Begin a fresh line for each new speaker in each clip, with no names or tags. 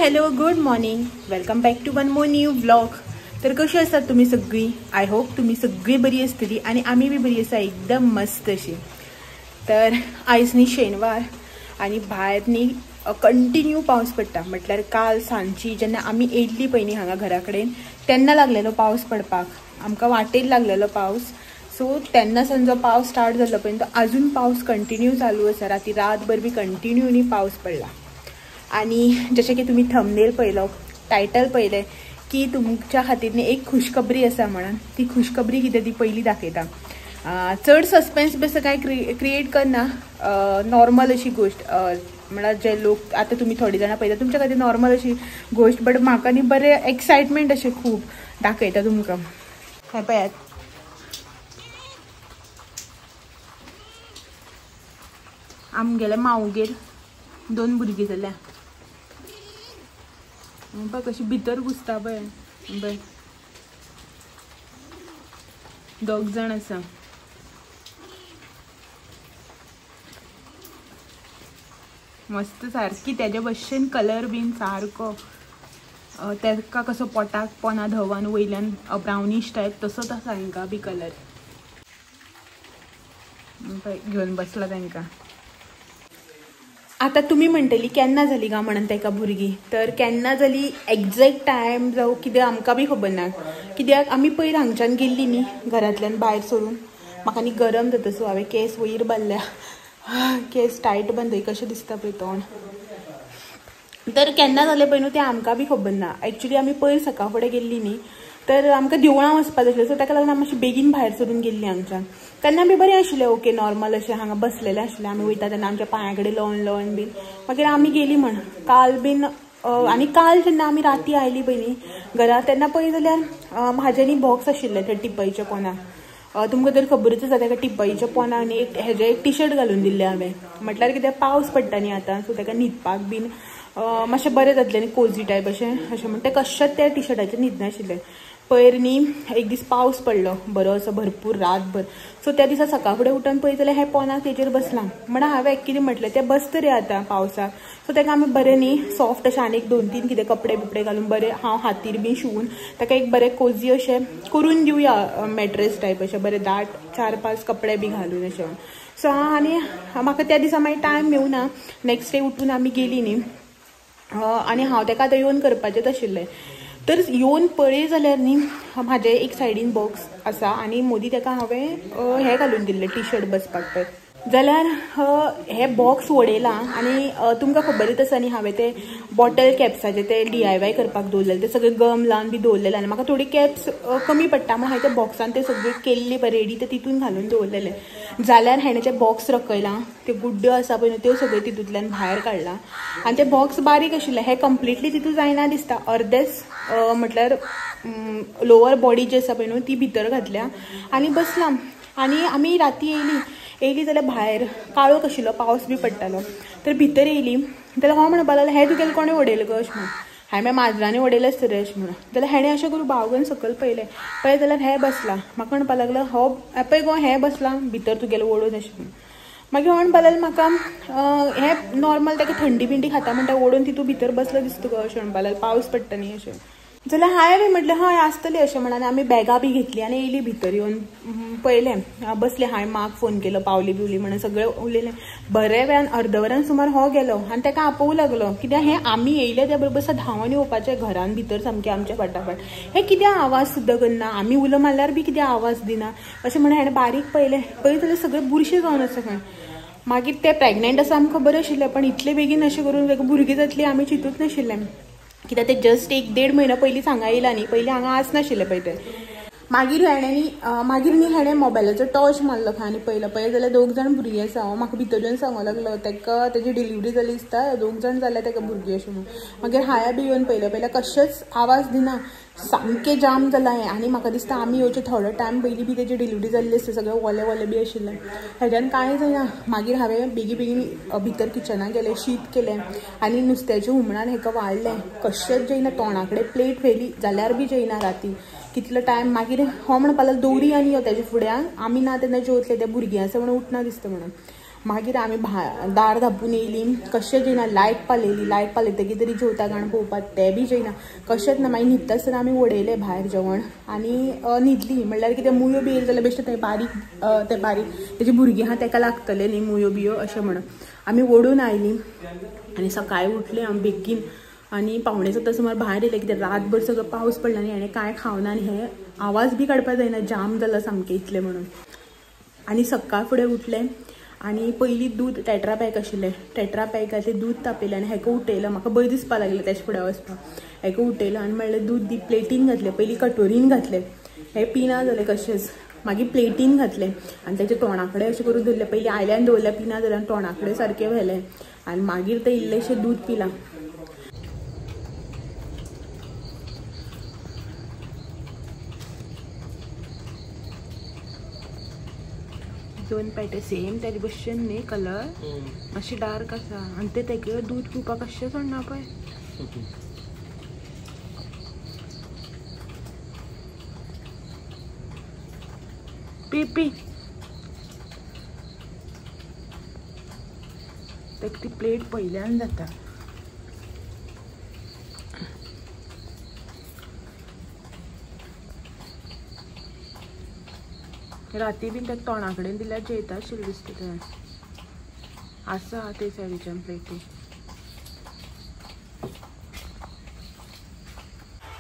Hello good morning, welcome back to one more new vlog. तर कशी आसात तुम्ही सगळी? I hope तुम्ही सगळी बरी आसतली आणि आम्ही बी बरी आसा, एकदम मस्त अशी। तर आयज न्ही शेनवार आणि भायर न्ही कंटिन्यू पावस पडटा। म्हटल्यार काल सांजची जेन्ना आमी येयल्ली पळय न्ही हांगा घरा कडेन तेन्ना लागलेलो पावस पडपाक, आमकां वाटेर लागलेलो पावस। सो तेन्ना सावन जो पावस स्टार्ट जाल्लो पळय तो आजून पावस कंटिन्यू चालू आसा। राती रातभर बी कंटिन्यू न्ही पावस पडला। आणि जशें की तुम्ही थंबनेल पळयलो, टायटल पळयलें की तुमच्या खातीर न्ही एक खुशखबरी आसा म्हणून, ती खुशखबरी कितें ती पयली दाखयता। चड सस्पेन्स बी असो कांय क्रिएट करना, नॉर्मल अशी गोश्ट म्हळ्यार जे लोक आतां तुमी थोडी जाणां पळयता तुमच्या खातीर नॉर्मल अशी गोश्ट, बट म्हाका न्ही बरें एक्सायटमेंट अशें खूब दाखयता तुमकां। हें पळयात, आमगेल्या मावगेर दोन भुरगीं जाल्या। पळय कशी भितर घुसता पळय, पळय दोग जाण आसा। मस्त सारकी तेजे भशेन कलर बीन सारको, तेका कसो पोटाक पोना धवान वयल्यान ब्रावनीश टायप तसोच आसा हेंका बी कलर। पळय घेवन बसला तेंकां। आतां तुमी म्हणटली केन्ना जाली गा म्हणून तेका भुरगीं, तर केन्ना जाली एग्जॅक्ट टायम जावं कितें आमकां बी खबर ना, कित्याक आमी पयर हांगच्यान गेल्ली न्ही घरांतल्यान भायर सरून, म्हाका न्ही गरम जाता। सो हांवें केस वयर बांदल्या, केस टायट बांदय कशें दिसता पळय तोंड। तर केन्ना जालें पळय न्हू तें आमकां बी खबर ना। एक्चुली आमी पयर सकाळ फुडें गेल्ली न्ही तर आमकां देवळां वचपाक आसलें, सो ताका लागून आमी मातशी बेगीन भायर सरून गेल्ली हांगच्यान। तेन्ना आमी बरें आशिल्लें, ओके नॉर्मल अशें हांगा बसलेलें आशिल्लें। आमी वयता तेन्ना आमच्या पांया कडेन लोन लोन बीन, मागीर आमी गेली म्हण काल बीन। आनी काल जेन्ना आमी राती आयली पळय न्ही घरा तेन्ना पळय जाल्यार म्हाजें न्ही बॉक्स आशिल्लें त्या टिपईच्या पोना। तुमकां तर खबरूच आसा ताका टिपईच्या पोना आनी एक हेजें एक टिशर्ट घालून दिल्लें हांवें, म्हटल्यार कितें पावस पडटा न्ही आतां, सो ताका न्हिदपाक बीन मातशें बरें जातलें न्ही, कोजी टायप अशें अशें म्हण तें कशेंच त्या टिशर्टाचेर न्हिदनाशिल्लें। पयर न्ही एक दीस पावस पडलो बरो असो भरपूर रातभर, सो त्या दिसा सकाळ फुडें उठून पळयत जाल्यार हें पोनाक तेजेर बसलां। म्हणून हांवें कितें म्हटलें तें बसत रे आतां पावसाक, सो ताका आमी बरें न्ही सॉफ्ट अशें आनी एक दोन तीन कितें कपडे बिपडे घालून बरें हांव हातीर बीन शिवून ताका एक बरें कोजी अशें करून दिवया, मॅट्रेस टायप अशें बरें दाट 4-5 कपडे बी घालून अशें। सो आनी म्हाका त्या दिसा मागीर टायम मेळना, नेक्स्ट डे उठून आमी गेली न्ही आनी हांव ताका आतां येवन करपाचेंच आशिल्लें। तर येवन पळय जाल्यार न्ही म्हाजें एक सायडीन बॉक्स आसा आनी मोदी ताका हांवें हें घालून दिल्लें टी शर्ट बसपाक पळय, जाल्यार हें बॉक्स वडयलां आनी तुमकां खबरच आसा न्ही हांवें ते बॉटल कॅप्साचे ते DIY करपाक दवरलेले, ते सगळे गम लावन बी दवरलेले आनी म्हाका थोडी कॅप्स कमी पडटा म्हणून हांवें त्या बॉक्सान ते सगळे केल्ले पळय रेडी ते तितून घालून दवरलेले। जाल्यार हाणें ते बॉक्स रकयलां, त्यो गुड्ड्यो आसा पळय न्हू त्यो सगळ्यो तितूंतल्यान भायर काडलां आनी ते बॉक्स बारीक आशिल्ले, हें कंप्लिटली तितून जायना दिसता, अर्देच म्हटल्यार लोवर बॉडी जी आसा पळय न्हू ती भितर घातल्या आनी बसलां। आनी आमी राती येयली, येयली जाल्यार भायर काळोख आशिल्लो, पावस बी पडटालो, तर भितर येयली जाल्यार हांव म्हणपाक लागलें हें तुगेलें कोणें उडयलें गो अशें म्हणून, हांवें माजरांनी उडयलें आसतलें अशें म्हणून। जाल्यार हेणें अशें करून बावगन सकयल पळयलें, पळय जाल्यार हें बसलां। म्हाका म्हणपाक लागलो हो पळय गो हें बसलां भितर तुगेलें ओडून अशें म्हणून। मागीर हो म्हणपाक लागलो म्हाका हें नॉर्मल ताका थंडी बिंडी खाता म्हणटा ओडून तितून भितर बसलो दिसता गो अशें म्हणपाक लागलें, पावस पडटा न्ही अशें। जाल्यार हांवें म्हटलें हय आसतलें अशें म्हणून आमी बॅगां बी घेतली आनी येयली भितर येवन पळयलें बसलें। हांवें माक फोन केलो पावली बिवली म्हणून सगळें उलयलें। बऱ्या वेळान अर्द वरान सुमार हो गेलो आनी ताका आपोवं लागलो, कित्याक हें आमी येयले त्या बरोबर धांवन येवपाचें घरान भितर सामकें आमच्या फाटाफाट, हें कित्याक आवाज सुद्दां करना, आमी उलो मारल्यार बी कित्याक आवाज दिना अशें म्हणून हेणें बारीक पळयलें, पळयत जाल्यार सगळें बुरशें जावन आसा खंय। मागीर तें प्रेग्नंट आसा आमकां खबर आशिल्लें, पण इतले बेगीन अशें करून ताका भुरगीं जातलीं आमी चिंतूच नाशिल्लें, कित्याक ते जस्ट 1-1.5 म्हयनो पयलींच हांगा येयला न्ही, पयलीं हांगा आसनाशिल्लें पळय तें। मागीर हेणें मागीर न्ही हेणें मोबायलाचो टॉर्च मारलो खंय आनी पळयलो, पळय जाल्यार दोग जाण भुरगीं आसा। हांव म्हाका भितर येवन सांगूंक लागलो ताका तेजी डिलिवरी जाली दिसता, दोग जाण जाल्या ताका भुरगीं अशें म्हणून। मागीर हांवें बी येवन पळयलें, पळयल्यार कशेंच आवाज दिना, सामकें जाम जालां हें। आनी म्हाका दिसता आमी येवचे थोडो टायम पयलीं बी तेजी डिलिवरी जाल्ली आसता, सगळें ओलें ओलें बी आशिल्लें, हेज्यान कांय जायना। मागीर हांवें बेगी बेगीन भितर किचनाक गेलें, शीत केलें आनी नुस्त्याचें हुमणान हेका वाडलें, कशेंच जेयना, तोंडा कडेन प्लेट व्हेली जाल्यार बी जेयना राती कितलो टायम। मागीर हो म्हणपाक लागलो दोरी आनी यो तेजे फुड्यान, आमी ना तेन्ना जेवतले, ते भुरगीं आसा म्हणून उठना दिसता म्हणून। मागीर आमी दार धापून येयली कशें जेयना लायट पालयली लायट पालयतकीर तरी जेवता गाण पळोवपाक तें बी जेयना कशेंच ना. मागीर न्हिदता आसतना आमी उडयलें भायर जेवण आनी न्हिदली म्हणल्यार कितें मुयो बी येयली जाल्यार बेश्टें तें बारीक तेजी भुरगीं आहा तेका लागतलें न्ही मुयो बियो अशें म्हणून आमी ओडून आयलीं. आनी सकाळीं उठलें आमी बेगीन आनी 6:45 सुमार भायर येयलें कित्याक रातभर सगळो पावस पडला आनी हेणें कांय खावना आनी हे आवाज बी काडपाक जायना जाम जाला सामकें इतलें म्हणून. आनी सकाळ फुडें उठलें आनी पयलीं दूद टेट्रा पॅक आशिल्लें टेट्रा पॅकाचें दूद तापयलें आनी हेका उठयलो म्हाका बरें दिसपाक लागलें तेजे फुडें वचपाक. हेका उठयलो आनी म्हणलें दूद दी प्लेटीन घातलें पयलीं कटोरीन घातलें हें पिना जालें कशेंच मागीर प्लेटीन घातलें आनी तेच्या तोंडा कडेन अशें करून धरलें पयलीं आयल्यान दवरलें पिना जालें आनी तोंडा कडेन सारकें व्हेलें आनी मागीर तें इल्लेशें दूद पिलां. दोन पेटे सेम तेजे भशेन न्ही कलर मातशें डार्क आसा आनी ते तेगे दूद पिवपाक कशें सोडना पळय. पी पी तेका ती प्लेट पयल्यान जाता. राती बीन तेका तोंडा कडेन दिल्यार जेयता आशिल्लें दिसता तें आसा ते सायडीच्यान प्लेटी.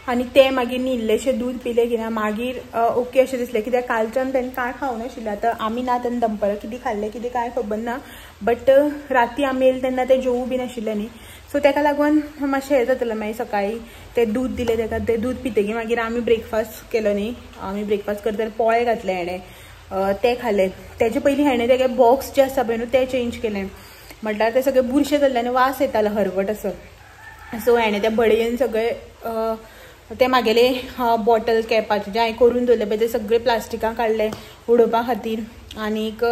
आनी तें मागीर न्ही इल्लेशें दूद पिलें की ना मागीर ओके अशें दिसलें कित्याक कालच्यान तेणें कांय खावंक नाशिल्लें. आतां आमी ना तेन्ना दनपरां कितें खाल्लें कितें कांय खबर ना बट राती आमी येयले तेन्ना तें जेवू बी नाशिल्लें न्ही सो तेका लागून मातशें हें जातलें. मागीर सकाळीं तें दूद दिलें तेका तें दूद पितकीर मागीर आमी ब्रेकफास्ट केलो न्ही आमी ब्रेकफास्ट करतना पोळे घातले हेणें ते खाले. तेजे पयलीं हेणें तेगे बॉक्स जे आसा पळय न्हू ते चेंज केलें म्हटल्यार ते सगळे बुरशे जाल्ले आनी वास येतालो हरवट असो. सो हेणें ते बडयेन सगळे ते मागेले बॉटल कॅपाचे जे हांवें करून दवरले पळय ते सगळे प्लास्टिकां काडले उडोवपा खातीर आनीक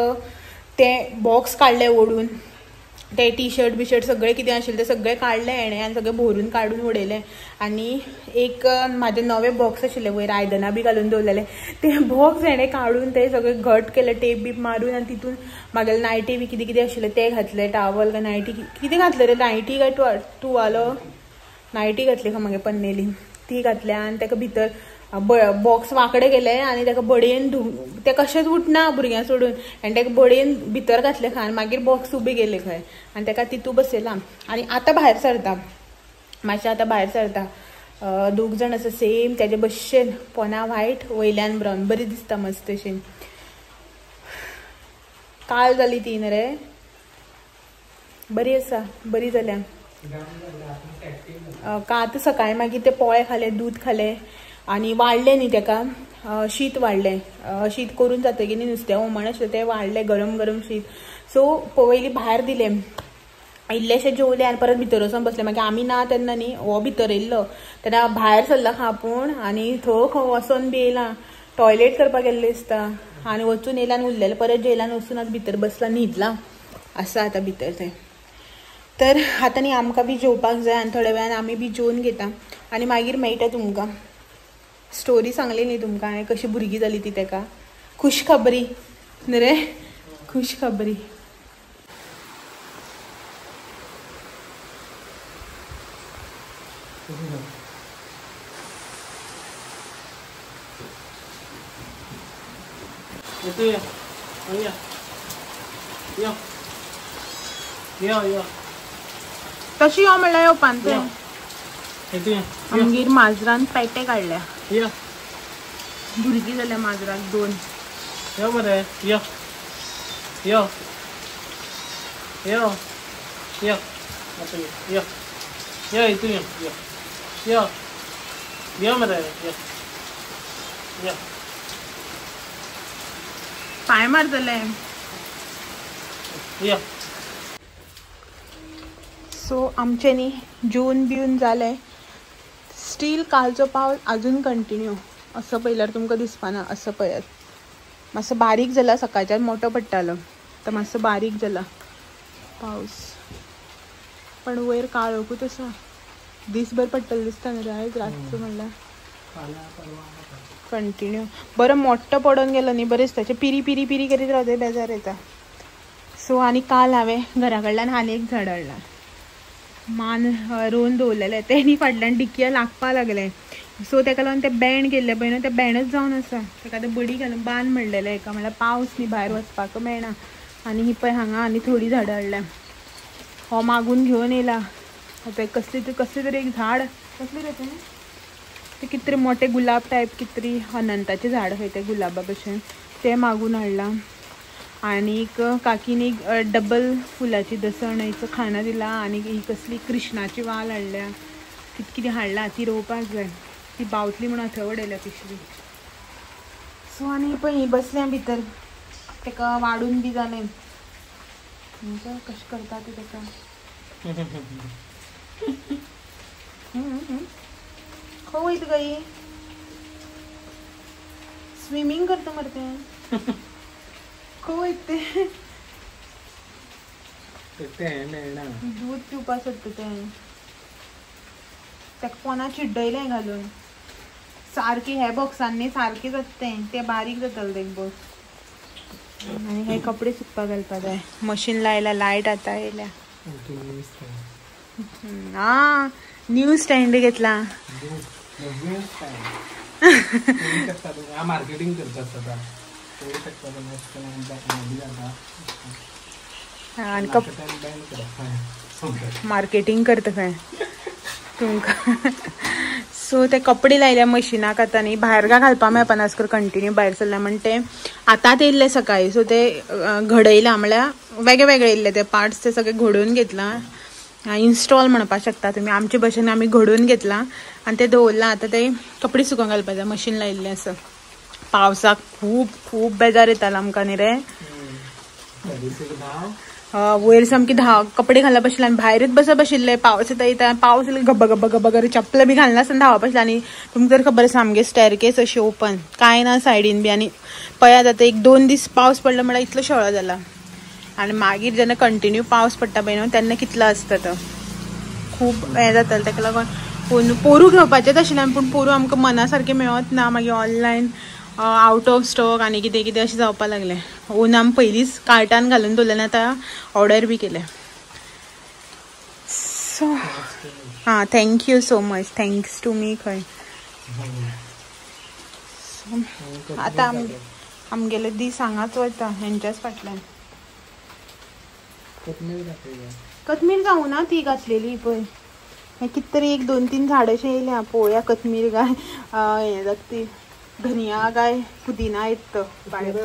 ते बॉक्स काडले ओडून ते टी शर्ट बिशर्ट सगळें कितें आशिल्लें तें सगळें काडलें हेणें आनी सगळें भरून काडून उडयलें. आनी एक म्हाजे नवे बॉक्स आशिल्ले वयर आयदनां बी घालून दवरलेले ते बॉक्स हेणें काडून ते सगळे घट केले टेप बीप मारून आनी तितून म्हागेले नायटी बी कितें कितें आशिल्लें तें घातलें टावल काय नायटी कितें घातलें रे नायटी काय तुवालो नायटी घातली खंय म्हागे पन्नेली ती घातल्या आनी तेका भितर बॉक्स वांकडे गेले आनी तेका बडयेन तें कशेंच उठना भुरग्यां सोडून आनी तेका बडयेन भितर घातले खंय आनी मागीर बॉक्स उबे गेले खंय आनी तेका तितू बसयला. आनी आतां भायर सरता मातशें आतां भायर सरता दोग जाण आसा सेम तेजे भशेन पोना व्हायट वयल्यान ब्रावन बरी दिसता मस्त अशी. काल जाली तीन रे बरी आसा बरी जाल्या. का आतां सकाळीं मागीर ते पोळे खाले दूद खाले आनी वाडलें न्ही तेका शीत वाडलें शीत करून जातकीर न्ही नुस्तें हुमण आशिल्लें तें वाडलें गरम गरम शीत. सो पयलीं भायर दिलें इल्लेशें जेवलें आनी परत भितर वचोन बसलें. मागीर आमी ना तेन्ना न्ही हो भितर येयल्लो तेन्ना भायर सरला खंय आपूण आनी थंय खंय वचोन बी येयला टॉयलेट करपाक गेल्लें दिसता आनी वचून येयला आनी उरलेलें परत जेयला आनी वचून आतां भितर बसला न्हिदला आसा आतां भितर तें. तर आतां न्ही आमकां बी जेवपाक जाय आनी थोड्या वेळान आमी बी जेवन घेता आनी मागीर मेळटा तुमकां. स्टोरी सांगली न्ही तुमकां हांवें कशी भुरगीं जाली ती तेका खुश खबरी न्ही रे खुश खबरी. तशी यो म्हणल्यार येवपान तें आमगेर माजरान पेटे काडल्या भुरगीं जाल्या माजराक दोन.
यो मरे यो यो यो यो यो यो इतून यो यो यो मरे यो यो
पांय मारतले
यो.
सो आमचें न्ही जेवन बिवन जालें स्टील कालचो पावस अजून कंटिन्यू असो पळयल्यार तुमकां दिसपाना असो पळयात मातसो बारीक जाला सकाळच्यान मोठो पडटालो आतां मातसो बारीक जाला पावस पण वयर काळोखूच आसा दीसभर पडटलो दिसता न्ही रे आयज रातचो म्हणल्यार कंटिन्यू बरो मोठो पडोन गेलो न्ही बरें दिसता पिरी पिरी पिरी करीत रावता बेजार येता. सो सो आनी काल हांवें घरा कडल्यान आनी एक झाड हाडलां, मान रोवन दवरलेलें तें न्ही फाटल्यान डिकया लागपा लागलें. सो तेका लागून तें बँड केल्लें पळय न्हू तें बँडच जावन आसा. तेका आतां बडी घालून बांद म्हणलेलें एका, म्हणल्यार पावस न्ही भायर वचपाक मेळना. आनी ही पळय हांगा आनी थोडीं झाडां हाडल्या. हो मागून घेवन येयला. आतां कसली कसलें तरी एक झाड, कसलें रे तें, तें कितें तरी मोठे गुलाब टायप कितें तरी अनंताचें झाड खंय तें गुलाबा भशेन, तें मागून हाडलां. आनीक काकीन एक डबल फुलाची दसणीचो खाणां दिला. आनी ही कसली कृष्णाची वाल हाडल्या, कितें कितें हाडला, ती रोवपाक जाय, ती बावतली म्हणून थंय उडयल्या पिशवी. सो आनी पळय ही बसल्या भितर, ताका वाडून बी जालें. कशें करता ती ताका. खंय वयता गाई, स्विमींग करता मरे तें. खंय वयता तें, दूद पिवपाक सोदता तें. ताका पोना चिड्डयलें घालून सारकें, हे बॉक्सांनी सारकें जाता तें, तें बारीक जातलें तें बॉक्स. आनी हे कपडे सुकपाक घालपाक जाय, मशीन लायल्या, लायट आतां येयल्या. आं न्यू स्टँड घेतला.
मार्केटिंग करता.
आनी मार्केटिंग करता खंय तुमकां. सो ते कपडे लायल्या मशिनाक आतां न्ही, भायर काय घालपाक मेळपा ना कर कंटिन्यू भायर सरल्या म्हण ते आतांच येयल्ले सकाळी. सो ते घडयला, म्हळ्यार वेगळे वेगळे येयल्ले ते पार्ट्स, ते सगळे घडोवन घेतला, इन्स्टॉल म्हणपाक शकता तुमी. आमचे भशेन आमी घडोवन घेतला आनी ते दवरलां. आतां ते कपडे सुकोवंक घालपाक जाय, मशीन लायिल्लें आसा. पावसाक खूब खूब बेजार येतालो आमकां न्ही रे. वयर सामकी धांव कपडे घालप आशिल्ले आनी भायरच बसप आशिल्लें. पावस येता येता पावस येयलो गब्ब गब्ब गब्ब कर चपलां बी घालनासतना धांवप आशिल्लें. आनी तुमकां तर खबर आसा आमगे स्टॅरकेस अशी ओपन कांय ना सायडीन बी. आनी पळयात आतां एक दोन दीस पावस पडलो म्हळ्यार इतलो शेळो जाला. आनी मागीर जेन्ना कंटिन्यू पावस पडटा पळय न्हू तेन्ना कितलो आसता तो खूब हें जातालें. ताका लागून पूण पोरू घेवपाचेंच आशिल्लें, पूण पोरू आमकां मना सारकें मेळत ना. मागीर ऑनलायन आउट ऑफ स्टॉक आनी कितें कितें अशें जावपाक लागलें. ओन आमी पयलींच कार्टान घालून दवरलें, आतां ऑर्डर बी केलें. सो हां thank you so much, thanks to me खंय. सो आतां आमगेले दीस हांगाच वता हेंच्याच फाटल्यान. कोथमीर जावं ना ती घातलेली पळय, कितें तरी एक दोन तीन झाडां अशें येयल्या पळोवया. कोथमीर काय हें जाता ती धनिया काय पुदिना येत भायर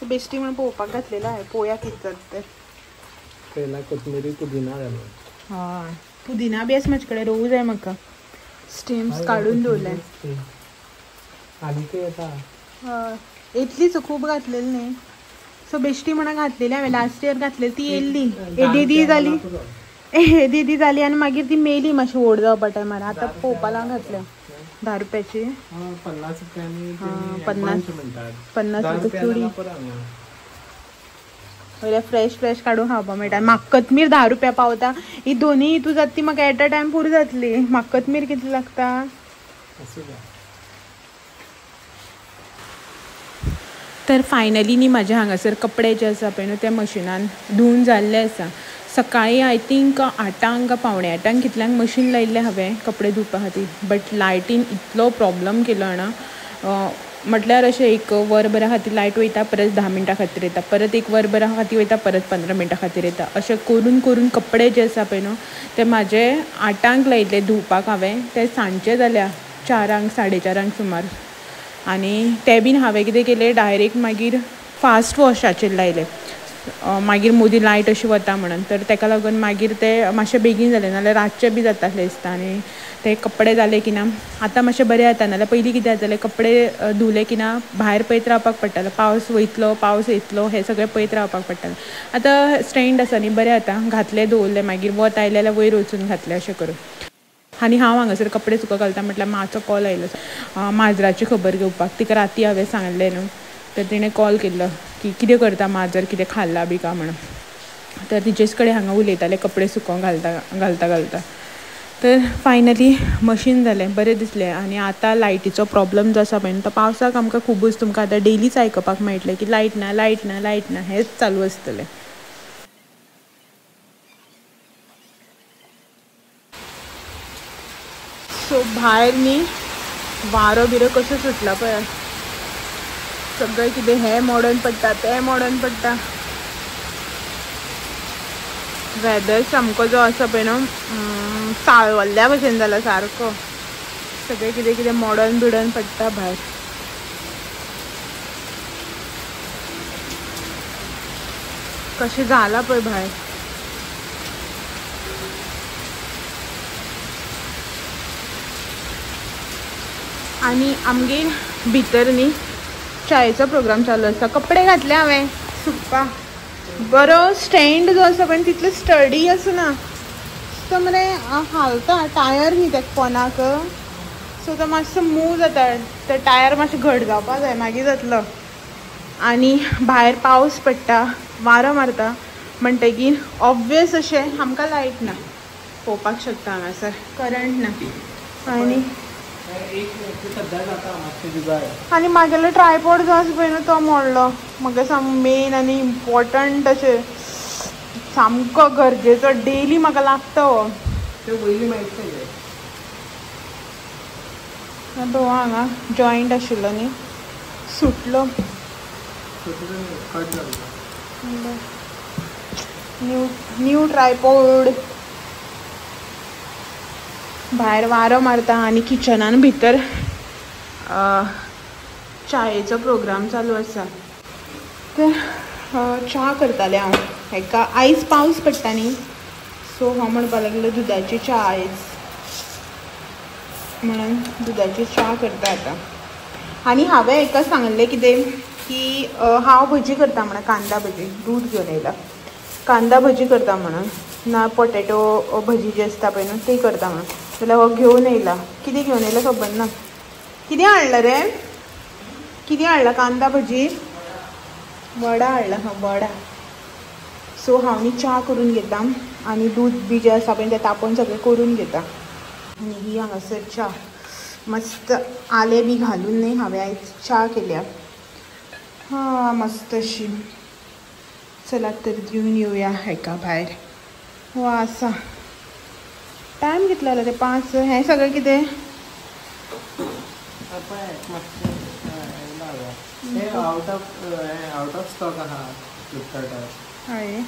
बेश्टी म्हणून पळोवपाक घातलेलो आहे, पळोवया कितें जाता तें.
कोथमिरी पुदिना घालून,
हय पुदिना बी आसा म्हजे कडेन, रोवूं जाय म्हाका. स्टेम्स काडून दवरले. हय येतलीच, खूब घातलेली न्ही. सो बेश्टी म्हणून घातलेली हांवें लास्ट इयर घातलेली ती येयल्ली, येदी जाली येदी जाली आनी मागीर ती मेली मातशी व्हड जावपा टायमार. आतां पळोवपा लागून घातल्या. 10 रुपयाची,
50 रुपयांनी,
50 रुपया चुडी. वयल्या फ्रेश फ्रेश काडून खावपाक मेळटा. म्हाका कोथमीर 10 रुपया पावता, ही दोनी हितू जाता ती म्हाका एट अ टायम पुरो जातली. म्हाका कोथमीर कितली लागता. तर फायनली न्ही म्हाजे हांगासर कपडे जे आसा पळय न्हू ते मशिनान धुवन जाल्ले आसा. सकाळी I think 8:00 7:45 कितल्यांक मशीन लायिल्लें हांवें कपडे धुवपा खातीर, बट लायटीन इतलो प्रॉब्लम केलो जाणा. म्हटल्यार अशें एक वरभरा खातीर लायट वयता, परत 10 मिनटां खातीर येता, परत एक वरभरा खातीर वयता, परत 15 मिनटां खातीर येता. अशें करून करून कपडे जे आसा पळय न्हू ते म्हाजे 8:00 लायिल्ले धुवपाक हांवें, ते सांजचे जाल्या 4:00 4:30 सुमार. आनी ते बीन हांवें कितें केलें, डायरेक्ट मागीर फास्ट वॉशाचेर लायले. मागीर मदीं लायट अशी वता म्हणून, तर ताका लागून मागीर ते मातशें बेगीन जालें, नाल्यार रातचें बी जातालें दिसता. आनी ते कपडे जाले की ना आतां मातशें बरें जाता, नाल्यार पयलीं कितें जातालें कपडे धुले की ना भायर पळयत रावपाक पडटालें, पावस वयतलो पावस येतलो हें सगळें पळयत रावपाक पडटालें. आतां स्टँड आसा न्ही बरें जाता, घातले दवरले, मागीर वत आयलें जाल्यार वयर वचून घातले अशें करून. आनी हांव हांगासर कपडे सुकत घालता म्हटल्यार माचो कॉल आयलो माजराची खबर घेवपाक. तिका राती हांवें सांगलें न्हू, तर तिणें कॉल केल्लो की कितें करता माजर, कितें खाल्लां बी काय म्हणून. तर तिचेच कडेन हांगा उलयतालें कपडे सुकोवंक घालता घालता घालता. तर फायनली मशीन जालें, बरें दिसलें. आनी आतां लायटीचो प्रॉब्लम जो आसा पळय तो पावसाक आमकां खुबूच तुमकां आतां डेलीच आयकपाक मेळटलें की लायट ना लायट ना लायट ना हेंच चालू आसतलें. सो भायर न्ही वारो बिरो कसो सुटला पळय, सगळें कितें हें मोडून पडटा तें मोडून पडटा. वेदर सामको जो आसा पळय न्हू साळवल्ल्या भशेन जाला सारको, सगळें कितें कितें मोडून बिडून पडटा भायर. कशें जालां पळय भायर. आनी आमगेर भितर न्ही चायेचो प्रोग्राम चालू आसता. कपडे घातले हांवें सुकपा, बरो स्टँड जो आसा पळय तितलो स्टडी आसना, तो मरे हालता टायर न्ही त्या फोनाक, सो तो मातसो मूव जाता, ते टायर मातशें घट जावपा जाय मागीर जातलो. आनी भायर पावस पडटा, वारो मारता, म्हणटगीर ऑब्वियस अशें आमकां लायट ना, पळोवपाक शकता हांगासर करंट ना. आनी आनी म्हागेलो ट्रायपॉड जो आसा पळय न्हू तो मोडलो, म्हाका सामको मेन आनी इम्पॉर्टंट अशें सामको गरजेचो डेली म्हाका लागता हो. पळय हांगा जॉयंट आशिल्लो न्ही सुटलो, न्यू न्यू ट्रायपॉड. भायर वारो मारता आनी किचनान भितर चायेचो प्रोग्राम चालू आसा. तर च्या करतालें हांव हेका, आयज पावस पडटा न्ही, सो हांव म्हणपाक लागलें दुदाची च्या आयज, म्हणून दुदाची च्या करता आतां. आनी हांवें हेका सांगलें कितें की हांव भजी करता म्हणून, कांदा भजी, दूद घेवन येयला, कांदा भजी करता म्हणून, ना पोटेटो भजी जी आसता पळय न्हू ती करता म्हणून. जाल्यार हो घेवन येयला, कितें घेवन येयला खबर ना, कितें हाडलां रे, कितें हाडलां, कांदा भजी वडा हाडला, हां वडा. सो हांव न्ही च्या करून घेता आनी दूद बी जें आसा पळय तें तापोवन सगळें करून घेता. आनी ही हांगासर च्या मस्त आलें बी घालून न्ही हांवें आयज च्या केल्या, हां मस्त अशी. चलात तर घेवन येवया हेका भायर. हो आसा टायम कितलो जाला ते 5, हें सगळें कितें
आवट ऑफ स्टॉक आहा फ्लिपकार्टार.
हय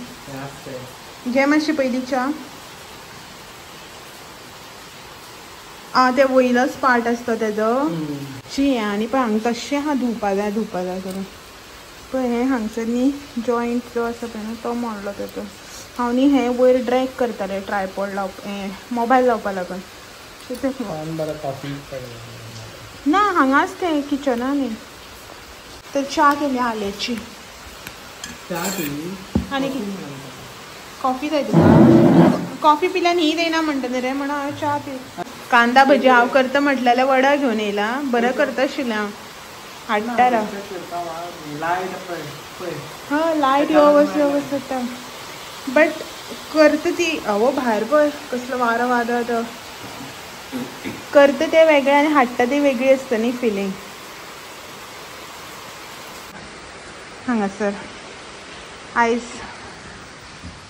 घे मातशी पयली च्या. आं ते वयलोच पार्ट आसता तेजो शी. हें आनी पळय हांगा तशें आहा, धुवपा जाय धुवपा जाय करून. पळय हें हांगसर न्ही जॉयंट जो आसा पळय न्हू तो मोडलो तेजो. हांव न्ही हें वयर ड्रॅग करतालें ट्रायपॉड लावप, हें मोबायल लावपा लागून. ना हांगाच तें किचनान न्ही. तर च्या केली आल्याची. आनी कॉफी जाय तुका? कॉफी पिल्यान ही येना म्हणटा न्ही रे, म्हणून हांवें च्या पी. कांदा भजी हांव करता म्हटलें जाल्यार वडा घेवन येयला, बरें करता आशिल्लें हांव, हाडटा राव. हय लायट यो वच यो वच जाता, बट करता ती. अवो भायर पळय कसलो वारो वादळ तो, करता तें वेगळें आनी हाडटा ती वेगळी आसता न्ही फिलींग. हांगासर आयज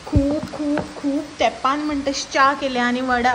खूब खूब खूब तेंपान म्हणटा च्या केल्या आनी वडा.